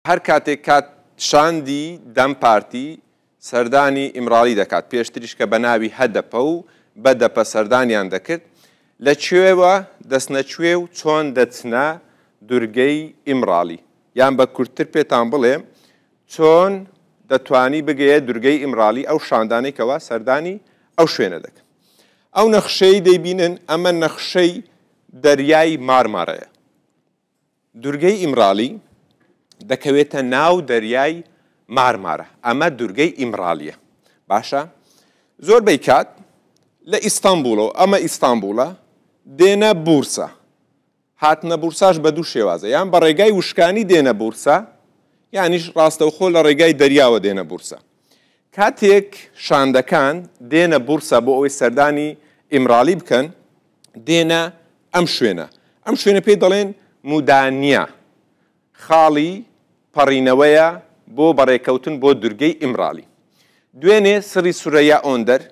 هەر کاتێک کات شاندی دەم پارتی سەردانی ئیمراڵی دەکات، پێشتریش کە بە ناوی هەدەپە و بەدەپە سەردانیان دەکرد، لە کوێوە دەچنە کوێ و چۆن دەچنە دورگەی ئیمراڵی؟ یان بە کورتتر پێتان بڵێم چۆن دەتوانی بگەیە دورگەی ئیمراڵی ئەو شاندانەی کەوا سەردانی ئەو شوێنە دەکەن؟ ئەو نەخشەی دەیبینن ئەمە نەخشەی دەریای مارمارەیە. دورگەی ئیمرالی دەکەوێتە ناو دەریای مارمارە، ئەمە دورگەی ئیمرالیە. باشە زۆربەی کات لە ئیستانبوڵەوە، ئەمە ئیستانبوڵە، دێنە بورسا. هاتنە بورساش بە دوو شێوازە، یان بە ڕێگای وشکانی دێنە بورسا، یانیش ڕاستەوخۆ لە ڕێگای دەریاوە دێنە بورسا. کاتێک شاندەکان دێنە بورسا بۆ ئەوەی سەردانی ئیمرالی بکەن، دێنە ئەم شوێنە. ئەم شوێنە پێی دەڵێن مودانیا، خاڵی پەڕینەوەیە بۆ بەڕێکەوتن بۆ دورگەی ئیمرالی. دوێنێ سڕی سورەیا ئۆندەر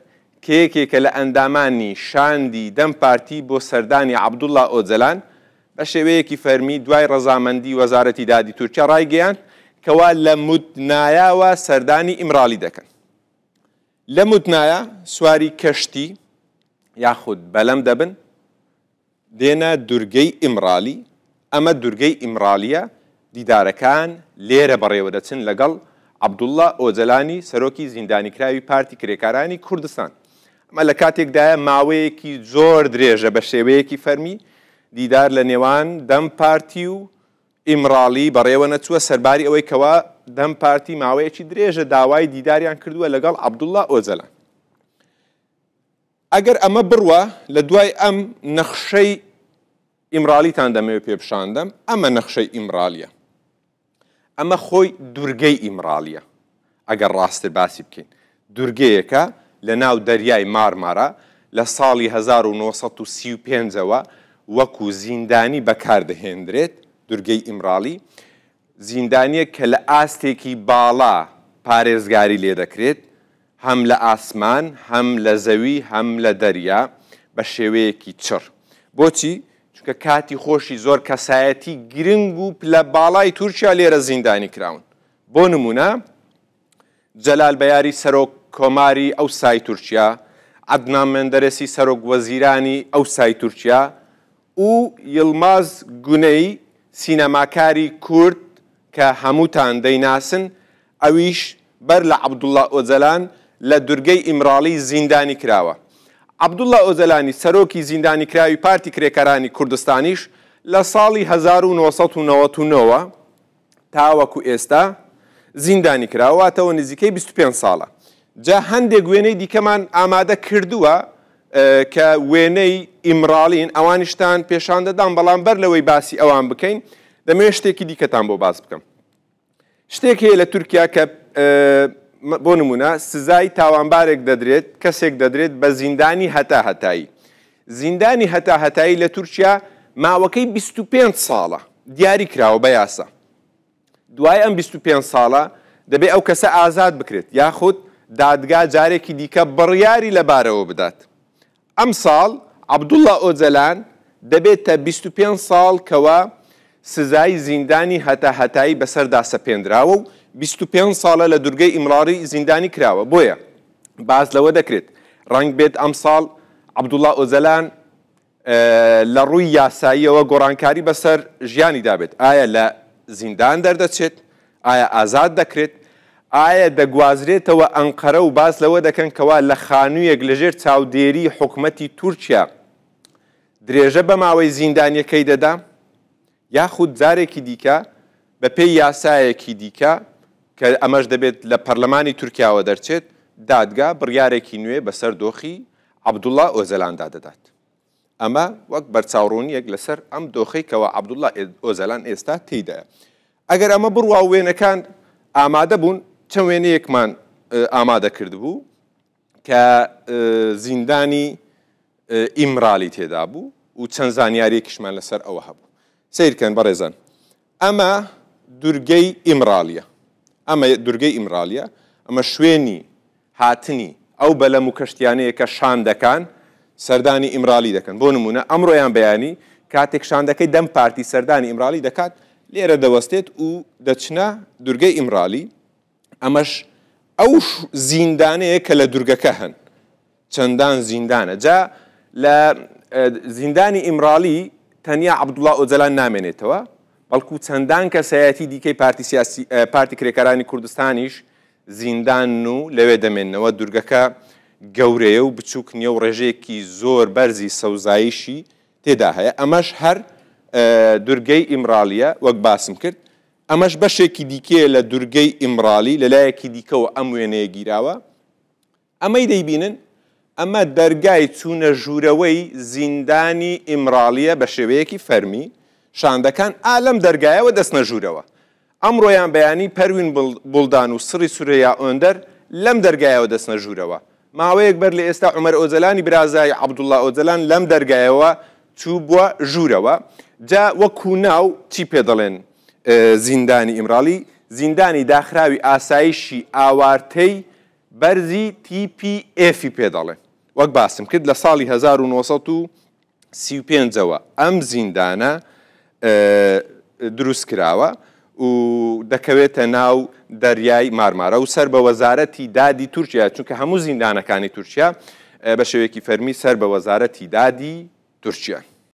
کە یەکێکە لە ئەندامانی شاندی دەم پارتی بۆ سەردانی عەبدوڵا ئۆجەلان، بە شێوەیەکی فەرمی دوای ڕەزامەندی وەزارەتی دادی تورکیا ڕایگەیاند کەوا لە مودنایاوە سەردانی ئیمرالی دەکەن. لە مودنایا سواری کەشتی یاخود بەلەم دەبن دێنە دورگەی ئیمرالی، ئەمە دورگەی ئیمرالیە، دیدارەکان لێرە بەڕێوەدەچن لەگەڵ عەبدوڵا ئۆجەلانی سەرۆکی زیندانیکراوی پارتی کرێکارانی کوردستان. ئەمە لە کاتێکدایە ماوەیەکی زۆر درێژە بە شێوەیەکی فەرمی دیدار لە نێوان دەم پارتی و ئیمراڵی بەڕێوە نەچووە، سەرباری ئەوەی کەوا دەم پارتی ماوەیەکی درێژە داوای دیداریان کردووە لەگەڵ عەبدوڵا ئۆجەلان. ئەگەر ئەمە بڕوا لە دوای ئەم نەخشەی ئیمراڵیتان دەمەوێت پێ پیشاندەم، ئەمە نەخشەی ئیمراڵیە. ئەمە خۆی دورگەی ئیمراڵیە ئەگەر ڕاستتر باسی بکەین. دورگەیەکە لە ناو دەریای مارمارا لە ساڵی 1935 ەوە وەکو زیندانی بەکار دەهێندرێت، دورگەی ئیمراڵی زیندانیەک کە لە ئاستێکی باڵا پارێزگاری لێدەکرێت، هەم لە ئاسمان، هەم لە زەوی، هەم لە دەریا بە شێوەیەکی چڕ. بۆچی؟ چونکە کاتی خۆشی زۆر کەسایەتی گرنگ و پلە باڵای تورکیا لێرە زیندانی کراون. بۆ نموونە جەلال بەیاری سەرۆک کۆماری ئەوسای تورکیا، عەدنان مێندەرێسی سەرۆک وەزیرانی ئەوسای تورکیا و یڵماز گونەی سینەماکاری کورد کە هەمووتان دەیناسن ئەویش بەر لە عەبدوڵا ئۆجەلان لە دورگەی ئیمراڵی زیندانی کراوە. عەبدوڵا ئۆجەلانی سەرۆکی زیندانیکراوی پارتی کرێکارانی کوردستانیش لە ساڵی 1999 وە تاوەکو ئێستا زیندانی کراوە، واتەوە نزیکەی 25 ساڵە. جا هەندێک وێنەی دیکەمان ئامادە کردووە کە وێنەی ئیمراڵین، ئەوانیشتان پێشان دەدام، بەڵام بەر لەوەی باسی ئەوان بکەین دەمەوێت شتێکی دیکەتان بۆ باس بکەم. شتێک هەیە لە تورکیا کە بۆ نمونە سزای تاوانبارێک دەدرێت، کەسێک دەدرێت بە زیندانی هەتا هەتایی. زیندانی هەتا هەتایی لە تورکیا ماوەکەی 25 ساڵە، دیاری کراوە بە یاسا. دوای ئەم 25 ساڵە دەبێ ئەو کەسە ئازاد بکرێت یاخود دادگا جارێکی دیکە بڕیاری لەبارەوە بدات. ئەمساڵ عەبدوڵا ئۆجەلان دەبێتە 25 ساڵ کەوا سزای زیندانی هەتاهەتایی بەسەردا سەپێندراوە و 25 ساڵە لە دورگەی ئیمراڵی زیندانی کراوە، بۆیە باس لەوە دەکرێت ڕەنگبێت ئەمساڵ عەبدوڵا ئۆجەلان لە ڕووی یاساییەوە گۆڕانکاری بەسەر ژیانیدا بێت، ئایا لە زیندان دەردەچێت؟ ئایا ئازاد دەکرێت؟ ئایا دەگوازرێتەوە ئەنقەرە و باس لەوە دەکەن کەوا لە خانوویەک لەژێر چاودێری حکومەتی تورکیا درێژە بە ماوەی زیندانیەکەی دەدا؟ یاخود جارێکی دیکە بەپێی یاسایەکی دیکە کە ئەمەش دەبێت لە پەرلەمانی تورکیاوە دەرچێت، دادگا بڕیارێکی نوێ بەسەر دۆخی عەبدوڵا ئۆجەلاندا دەدات. ئەمە وەک بەرچاوڕوونییەک لەسەر ئەم دۆخەی کەوا عەبدوڵا ئۆجەلان ئێستا تێیدایە. ئەگەر ئەمە بڕوا و وێنەکان ئامادە بوون، چەند وێنەیەکمان ئامادە کردبوو کە زیندانی ئیمرالی تێدا بوو و چەند زانیاریەکیشمان لەسەر ئەوە هەبوو. سەیرکەن بەڕێزان، ئەمە دورگەی ئیمرالیە، ئەمە دورگەی ئیمرالیە، ئەمە شوێنی هاتنی ئەو بەلەم و کەشتیانەیە کە شاندەکان سەردانی ئیمرالی دەکەن. بۆ نمونە ئەمڕۆ یان بەیانی کاتێک شاندەکەی دەم پارتی سەردانی ئیمرالی دەکات، لێرە دەوەستێت و دەچنە دورگەی ئیمرالی، ئەمەش ئەو زیندانەیە کە لە دورگەکە هەن، چەندان زیندانە، جا لە زیندانی ئیمرالی تەنیا عەبدوڵا ئۆجەلان نامێنێتەوە، بەڵکو چەندان کەسایەتی دیکەی پارتی سیاسی پارتی کرێکارانی کوردستانیش زیندانن و لەوێ دەمێننەوە، دورگەکە گەورەیە و بچوک نییە و ڕێژەیەکی زۆر بەرزی سەوزاییشی تێدا هەیە، ئەمەش هەر دورگەی ئیمرالییە وەک باسم کرد، ئەمەش بەشێکی دیکەیە لە دورگەی ئیمرالی، لەلایەکی دیکەوە ئەم وێنەیە گیراوە، ئەمەی دەیبینن ئەمە دەرگای چوونە ژوورەوەی زیندانی ئیمراڵییە بە شێوەیەکی فەرمی، شاندەکان ئا لەم دەرگایەوە دەچنە ژوورەوە. ئەمڕۆ یان بەیانی پەروین بوڵدان و سڕی سورەیا ئۆندەر لەم دەرگایەوە دەچنە ژوورەوە. ماوەیەک بەر لە ئێستا عومەر ئۆجەلانی برازای عەبدوڵڵا ئۆجەلان لەم دەرگایەوە چووبووە ژوورەوە. جا وەکوو ناو چی پێ دەڵێن زیندانی ئیمراڵی؟ زیندانی داخراوی ئاسایشی ئاوارتەی بەرزی تیپی ئێفی پێ دەڵێن. وەک باسم کرد لە ساڵی 1935 ەوە ئەم زیندانە دروست کراوە و دەکەوێتە ناو دەریای مارمارە و سەر بە وەزارەتی دادی تورکیا، چونکە هەموو زیندانەکانی تورکیا بە شێوەیەکی فەرمی سەر بە وەزارەتی دادی تورکیان.